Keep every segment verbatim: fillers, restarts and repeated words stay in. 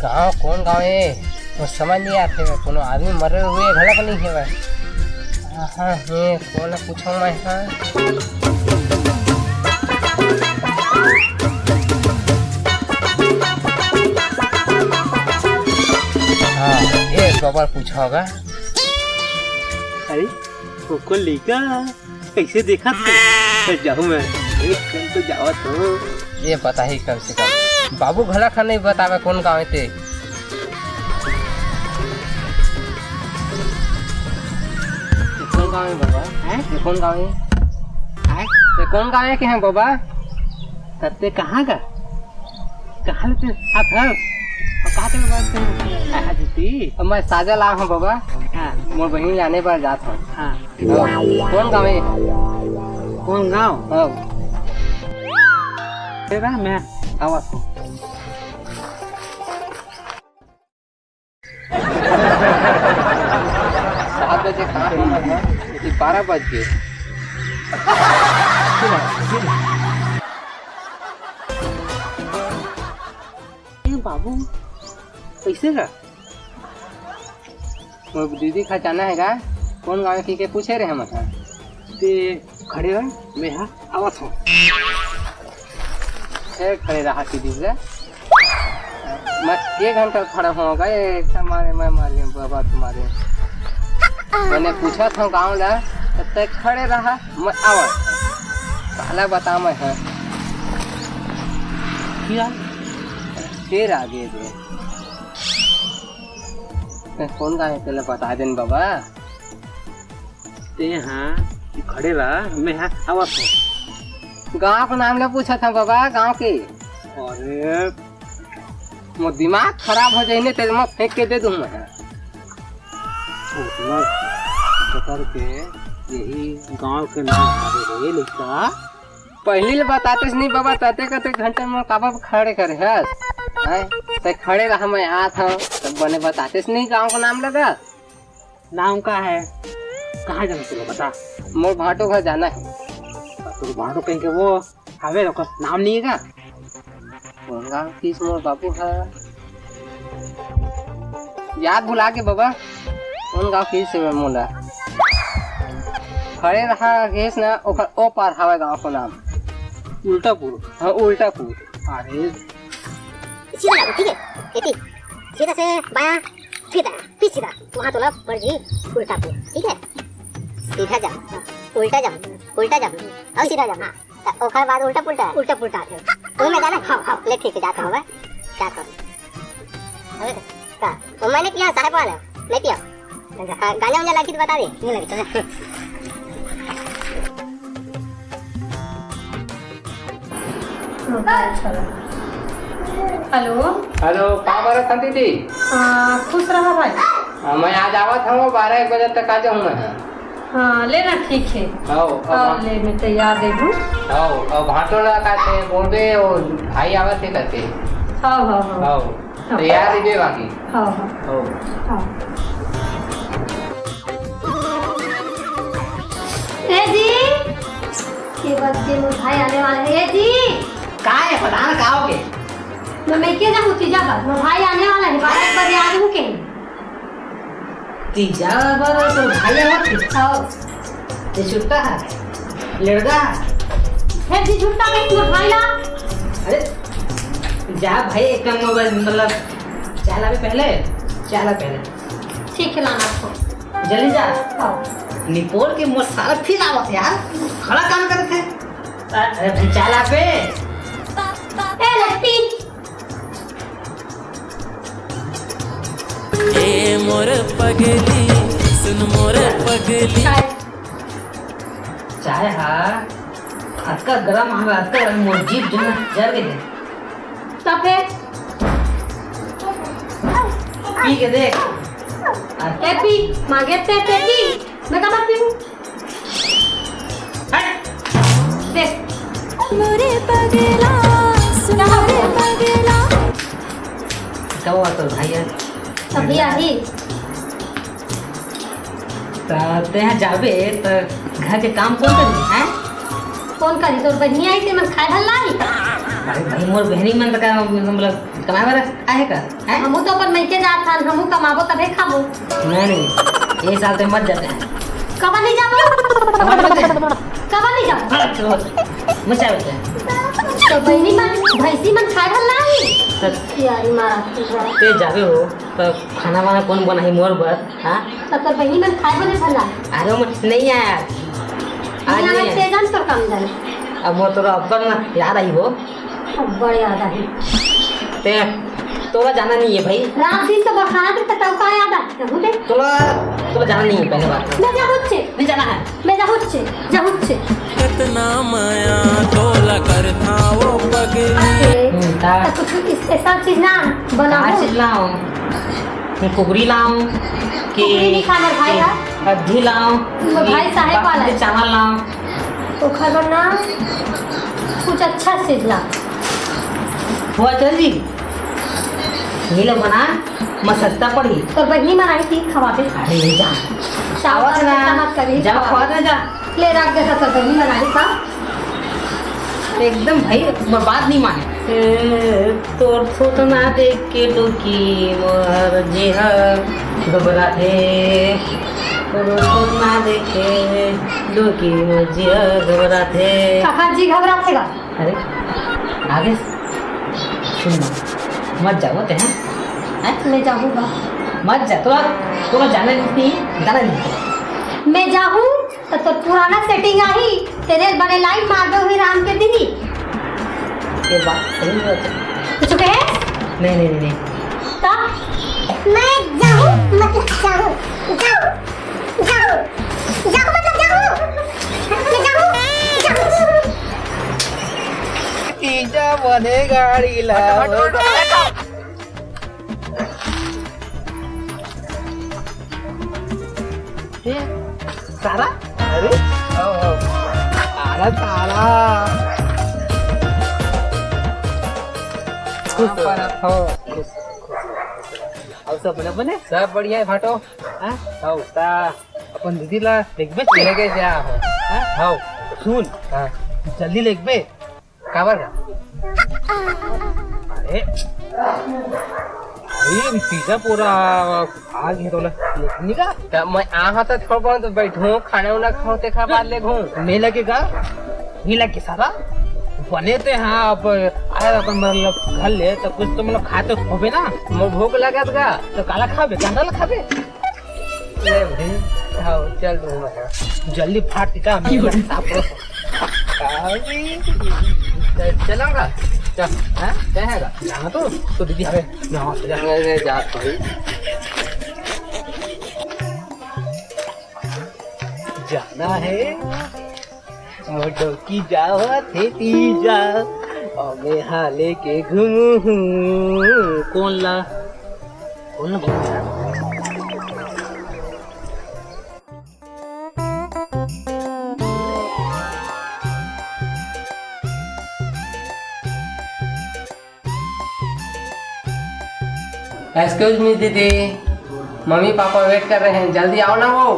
गाँव कोन गाँव ए? मोर समझ नइ आत हे, कोनो आदमी मरे हुए घलक नइ हेवय। कहाँ हे, कोन ल पूछों मैं ह? हाँ, ए बबा ल पूछों गा। अरे, ओकर लइका कइसे देखत हे? जाहूँ मैं, एक कन तो जावत हों। ए बताही कम से कम। बाबू घलक ह नइ बतावय कोन गाँव ए ते। ए कोन गाँव ए बबा? हैं? ए कोन गाँव ए? हैं? ए कोन गाँव ए के हे बबा? तब ते कहाँ गा? कहाँ ले ते हाथ हस? अउ का करे बर ते आए हस इती? अब मैं साजा लाए हों बबा। हाँ। मोर बहिनी लाने बर जात हों। हाँ। हाँ। कोन गाँव ए? कोन गाँव? हाँ। तेरा मैं आवत हों। सात बजे कहाँ हे? ये बारह बज गे। ए बाबू, कइसे गा? मोर दीदी खा जाना हे गा, कोन गाँव के, के पूछे रहे हमन ह। ते खड़े रह, मैं ह आवत हों। ए, खड़े रहा दीदी से। मैं एक घंटा खड़ा हों गा, ए, एक मारे, मैं मारे, बाबा तुम्हारे। मैंने पूछत हों गाँव ला, तब ते खड़े रहा, मैं आवत। काला बता मैं ह। फिर आगे दे। ए, कोन गाँव ए तेला बता देन बबा। ते ह खड़े रह, मैं ह आवत हों। गाँव के नाम ला पूछत हों बबा, गाँव के। अरे, मोर दिमाग खराब हो जाही न, ते मैं फेंक के दे दूँ मैं ह। उतना बकर के यही गाँव के नाम हरे रे लइका। पहिली ले बतातेस नहीं बबा, तते कते घंटा में काबर खड़े करे हस? हैं? ते खड़े रहा, मैं आत हों, तब बने बतातेस नहीं गाँव का नाम ला। नाम का हे? कहाँ जाना तेला बता। मोर भांटो घर जाना हे। तोर भांटो कहिके वो हवे, ओकर नाम नहीं हे का? कोन गाँव के किस मोर बाबू ह? याद भुला गे बबा, कोन गाँव के किस मोला? खड़े रहा केहेस ना, ओकर ओ पार हवय गाँव के नाम। उल्टापुर। हाँ, उल्टापुर। अरे। सीधा जाओ, ठीक है? एती। सीधा से बायां, फिर दायां, फिर सीधा। वहाँ तोला पड़ जाही उल्टापुर, ठीक है? सीधा जाओ, उल्टा जाओ, उल्टा जाओ, अउ सीधा जाओ। हाँ। त ओकर बाद उल्टा पुल्टा, उल्टा पुल्टा आथे। तू में जाना? हाँ, हाँ। ले ठीक हे, जात हों मैं, जात हों। अरे, का? तो मैं नइ पिया, साहेब वाला, नइ पिया। हाँ, गांजा उंजा लागी त बता दे। नहीं लगी, चल। हेलो। हेलो, का बर हस दीदी? हाँ, खुश रहा भाई। हाँ, मैं आज आवत हों, बारह एक बजे तक आ जाहूँ मैं। हाँ, ले ना, ठीक हे। हव, हव, हाँ, ले, मैं तैयार दे दूँ। हव, अउ भांटो ला का थे बोलबे, वो भाई आवत हे करके। हव, हव, हव। हव, हाँ। तैयार रहिबे बाकी। हव, हव। हव। हव। ए जी, के बज गे, मोर भाई आने वाला हे। ए जी। का हे, पता ना का हो गे। मैं, मैं के जाऊँ तीजा बर, मोर भाई आने वाला हे, बारह एक बजे आ जाऊँ के। तीजा बर तोर भाई आवत हे? हव। ये छुट्टा हे? लड़का हे? हे जी, छुट्टा नहीं, मोर भाई ला। अरे, जा भाई, एक काम मोबाइल, मतलब, चाय लाबे पहले, चाय ला पहले। ठीक हे, लाना आपको। जल्दी जा। हव। निपोर के मोर साला फिर आवत हे यार, खड़ा काम करत हे। अरे भाई, चाय लाबे। ए, लट्टी। ए मोर पगली, सुन मोर पगली। चाय। चाय हा अतका गरम हवे, अतका गरम, मोर जीभ जो हे ना जर गे। तब फिर? पी के देख। ए पी, मांगे ते, ते पी। मैं काबर पीऊँ? हट। देख। मोरे पगला, सुन मोरे पगला। का हुआ तोर भाई हे? अभी आही। त तेहा जाबे त घर के काम कोन करही, हैं? कोन करही? तोर बहिनी आही, ते मन खाए भर लाई। अरे भाई, मोर बहिनी मन त का, मतलब, कमाए बर आहे का? हैं? हमू तो अपन मइके जात हन, हमू कमाबो तभे खाबो। नहीं, नहीं, ये साल तो मत जाते हैं। कब नहीं जाबो? कब नहीं जाबो? हाँ, चलो, मत जाते हैं। तो बहिनी मन, भैंसी मन खाए भर नहीं। सच। यारी मारा। ते जाबे हो, तो खाना वाना कौन बनाही मोर बर? हाँ? तो तोर बहिनी मन खाए बने भला। अरे, मोर नहीं आय आज। आज नहीं आय। तेजन तो कम जाने। अब मोर तोरा अपन याद आई हो। अब बड़े याद आई। ते, तोरा जाना नहीं है भाई। रात दिन तो बखाना तो तब का याद आती है, बोले? तोरा, तोरा जाना नहीं है पहले बात। मैं जाहूँ छे। नहीं जाना है। मैं जाहूँ छे, जाहूँ छे। कितना माया तोला करथा वो पगली। अरे, हम्म, का? तो कुछ स्पेशल चीज ना बनाओ। का चीज लाऊं? कुकरी लाऊं कि कुकरी नहीं खाना भाई, कि यार। अद्धी लाऊं तो कि भाई साहेब वाला बासमती है। चावल लाऊं? ओखर बर ना कुछ अच्छा चीज ला। हुआ चल जी, ये लो बना, मैं सस्ता पड़ी। तो बहिनी बनाई थी, खवाबे। अरे जा। चावल आवत ना, खत्म मत करी, जा खवाबे। खवा दे जा। ले रख दे, तो बहिनी बनाई था। एकदम भाई, मोर बात नहीं माने। ए, तोर फोटो ना देख के डोकी मोर जी ह घबराथे। तोर फोटो ना देख के डोकी मोर जी ह घबराथे। कहाँ जी घबराथे बा? अरे, आगे सुन ना, मत जाओ ते, हैं? हैं? मैं जाहूँ बा। मत जा, तोला, तोला जाना नहीं, जाना नहीं। मैं जाहूँ तो तोर पुराना सेटिंग आही, तेरे बने लाइन मार दो ही राम के दिनी। ये बात सही बात है। कुछ कहे? नहीं, नहीं, नहीं, नहीं। तब? मैं जाहूँ, मतलब जाहूँ, जाहूँ, जाहूँ, जाहूँ, मतलब जाहूँ, मैं जाहूँ, जाहूँ। तीजा बने गाड़ी ला। ए, सारा? अरे, आओ, आओ। सारा, सारा। खुश रहो। हाँ, पर हो। खुश रहो, खुश रहो, खुश रहो। और सब बने बने? सब बढ़िया है, भाटो। हाँ? आओ, ता अपन दीदी ला देखबे, चले गए जा हो। हाँ? आओ, सुन। हाँ। जल्दी देखबे। काबर का? अरे, अरे, पिज्जा पूरा आ गया तोला, नहीं का? त मैं आहा त थोड़ा बहुत बैठूं, खाना उना खाओ, ते खा बाद ले घूम। नहीं लगे का? नहीं लगे सारा? बने ते हाँ, अब आया अपन मतलब घर ले, तो कुछ तो मतलब खाते होबे ना? मोर भूख लगत का? तो काला खाबे, कांदा ला खाबे? ले भाई, हाँ, चल तू हमारा। जल्दी फाट टिका, मैं साफ करो। अभी चल, चलाऊंगा। चल, हाँ? क्या है? यहाँ तो, तो दीदी, अरे, यहाँ से जा। अरे, जा भाई। जाना है। मोटो की जावत हे तीजा, अबे हाले के घूमू। कौन ला? कौन ला घूमू? Excuse me दीदी, मम्मी पापा वेट कर रहे हैं, जल्दी आओ ना वो।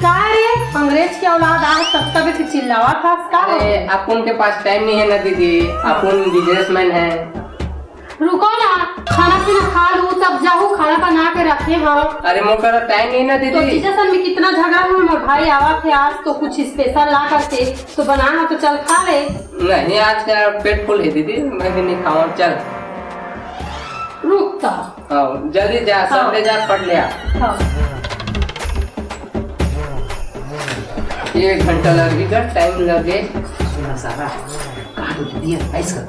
का रे, अंग्रेज के औलाद, आज तक तक चिल्लावा था, का हो? अरे, अपन के पास टाइम नहीं है ना दीदी, अपन बिजनेसमैन हैं। रुको ना, खाना पीना खा लूँ, तब जाहूँ, खाना बना के रखे हो। अरे, मोर करा टाइम नहीं ना तो दीदी। जीजा सन में कितना झगड़ा हुआ, मोर भाई आवा थे आज, तो कुछ स्पेशल ला करके तो बना ना, तो चल खा ले। नहीं, आज का पेट फुल है दीदी, मैं भी नहीं खाऊँ, चल। रुक तो। हाँ, जल्दी जा, सब हाँ। ले जा, फट ले आ। हाँ। एक घंटा लगेगा, टाइम लगे। सारा काट दिया, ऐसा।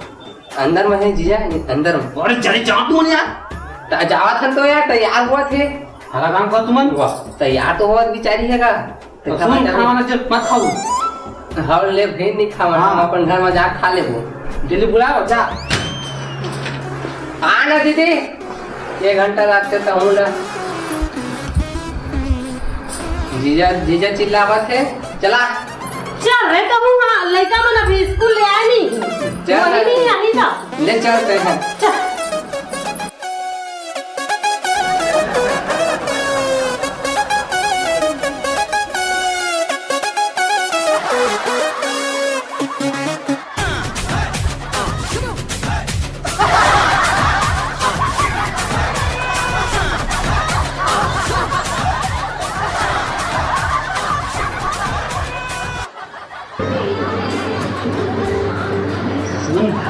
अंदर में है जीजा, अंदर में। अरे चले जाओ तुम यार। त जावत हन तो यार, तैयार हुआ थे। हला काम कर तुमन। वाह। तैयार तो हुआ बिचारी है का? तो सुन, खाना वाना जो मत खाओ। हाँ, ले भाई, नहीं खावा, हाँ। हम अपन घर में जा खा लेबो। जल्दी बुलाओ, जा। आ ना दीदी, एक घंटा लागते तो हूँ ना। जीजा, जीजा चिल्लावत है, चला। चल रे, कहूँ हाँ, लइका मन अभी स्कूल ले आए नहीं। चल वही रे। नहीं आई ना। ले चलते हैं। चल।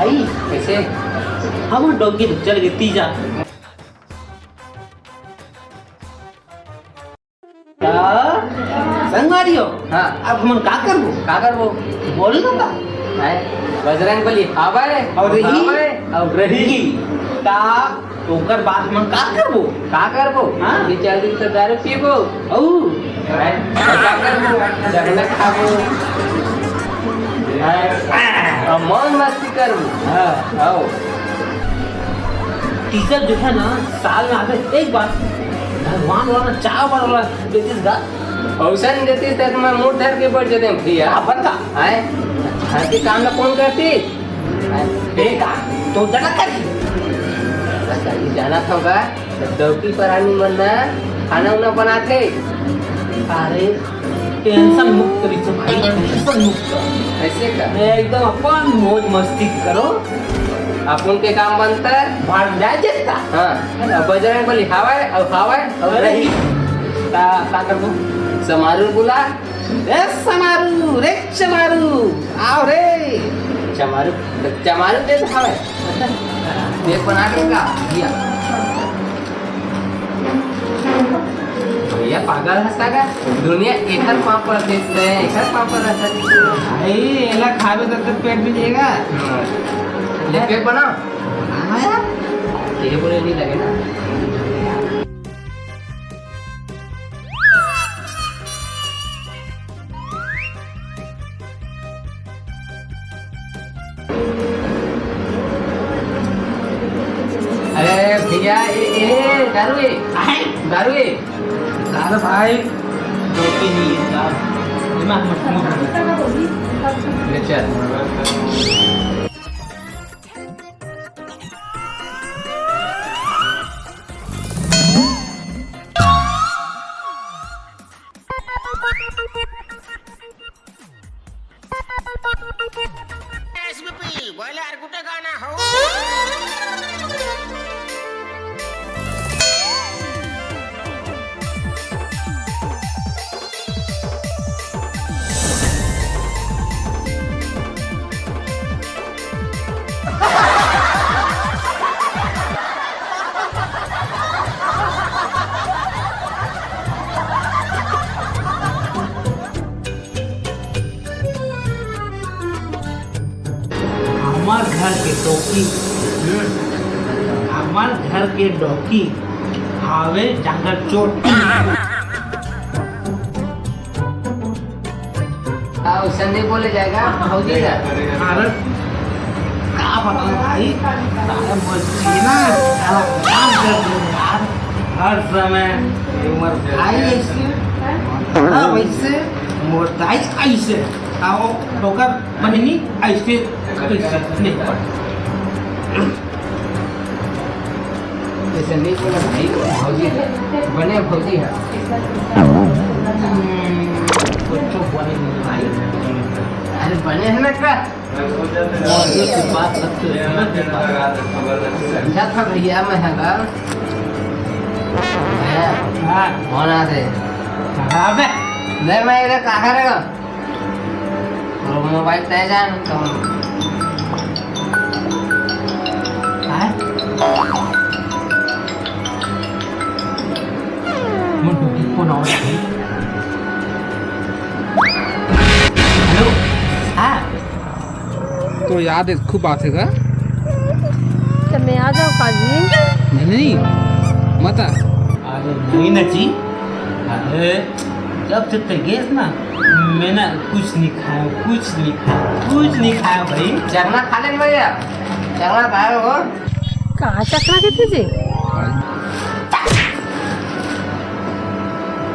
भाई, कैसे? हम डोंकी तो चल गए तीजा। का? संगवारी हो? हाँ। अब हमन का करबो? का करबो? बोल ना का? हैं? बजरंग बली हवय, अउ रही? हवय, अउ रही। का? ओकर बाद हमन का करबो? का करबो? हाँ? दू चार दिन तो दारू पीबो। अउ? हैं? का करबो? जगना खाबो। हैं? अउ मौज मस्ती करबो। हाँ। आओ। टीचर जो है ना, साल में आते एक बार भगवान वाला चार बार वाला देतीस गा। औसन देतीस त मैं मुंह धर के बैठ जाते भैया। अपन का? हैं? घर के काम ला कौन करती? हैं? ए का? तो जना कर। बस अभी जाना था का? डौकी परानी मन ना खाना उना बनाथे। अरे, टेंशन मुक्त रहिथे भाई, टेंशन मुक्त। ऐसे का? मैं एकदम अपन मौज मस्ती करो। अपन के काम बनता है। भाड़ जाए जिसका। हाँ, अब बजरंग बली हवाए, अब हवाए, अब अरे। रही। का, का करबो? समारू बुला। ए समारू, रे चमारू, आओ रे। चमारू, चमारू दे हवाए। देख बना के का? दिया। भैया पागल हस का? दुनिया एकर पाँव पर रहथे, तैं एकर पाँव पर रहथे। भाई, एला खाबे तब तो पेट में जाएगा। हाँ। ले पेट बना। हाँ यार। तेरे बोले नहीं लगे ना। अरे भैया, ए, ए, दारू ए, दारू ए। दारू भाई, डौकी नहीं है, दारू। दिमाग मत, मत। ले चल। एसबीपी, बोले यार, गुटे गाना हो। हमर घर के डौकी, हमर घर के डौकी हावे जंगल चोर। हाँ, वैसा नहीं बोले जाएगा, भौजी है। अरे, का बताऊं भाई, साला मस्ती ना, साला काम कर दो यार, हर समय ये उम्र पे। भाई ऐसे, हाँ, वैसे, मोटाई ऐसे, आओ, ठोकर बहिनी ऐसे, ऐसे नहीं पड़ता। जैसे नहीं बोला भाई, भौजी है, बने भौजी है। कुछ तो बने नहीं भाई। अरे बने है ना का? भौजी की बात रखते हो, समझ नहीं पाते। समझा था भैया मैं है का? भैया, हाँ। फोन आ रहे। हाँ बे। ले मैं इधर कहाँ रहेगा? और मोबाइल तय जान तो। काय? मोर डोकी फोन आवत हे। हेलो। हाँ। तो याद है, खूब बात है का? तो मैं आ जाऊँ का जी? नहीं, नहीं, मत आ। अरे नहीं ना जी, अरे, जब से ते गेस ना, मैं ना कुछ नहीं खाया, कुछ नहीं खाया, कुछ नहीं खाया भाई। चखना खा ले भैया, चखना खाए हो? कहाँ चखना के थे जी?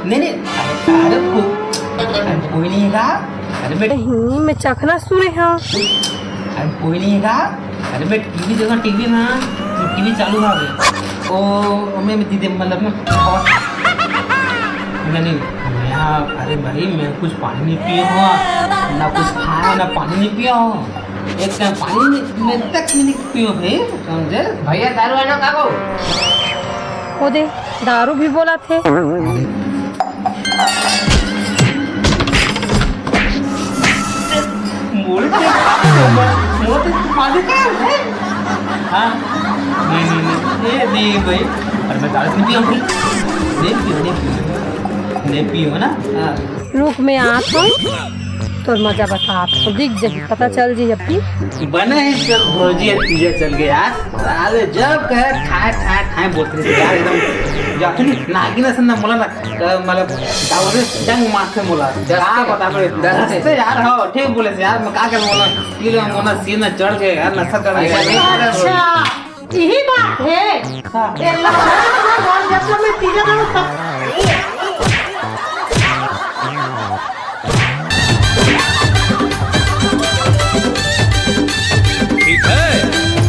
नहीं, नहीं, अरे, अरे, को-, अरे, कोई नहीं है का? अरे, बेटा। नहीं, मैं चखना सुने हाँ। अरे, कोई नहीं है का? अरे बे, टीवी देखो, टीवी में, टीवी चालू ना हो। ओ, मैं, मैं दीदी, मतलब ना, और, नहीं, नहीं, मैं, अरे भाई, मैं कुछ पानी नहीं पिया हूँ, ना कुछ खाया, ना पानी नहीं पिया हूँ। एक टाइम पानी नहीं, मैं तक भी नहीं पिया हूँ भाई, समझे? भैया, दारू है ना, काको? वो दे, दारू भी बोला थे। मोर, मोर, मोर, हाँ। नहीं, नहीं, नहीं, ए, नहीं भाई। अरे, मैं दारू नहीं पीऊँ भाई। नहीं पीऊँ, नहीं पीऊँ। नहीं पीऊँ ना। हाँ। रुक, मैं आत हँव, तोर मजा बतात हँव, दिख जाही, पता चल जाही अभी। बने हे चल भौजी, अब पीजा चल गे यार। साले जब कहे ठाँय, ठाँय, ठाँय बोलत रहिथे यार, एकदम। जाथों नागिन असन ना मोला ना, मतलब, का बोलथे, डंग मारथे मोला। डसथे। का बताबे? डसथे। डसथे यार, हाँ, ठीक बोले से यार, मैं का करूँ बोला, पी लो मोला, सीना चढ़ गे यार, नशा चढ़ गे। अच्छा, यही बात हे। हाँ। ए, लड़का घर, घर, जब से मैं पीजा करूँ, तब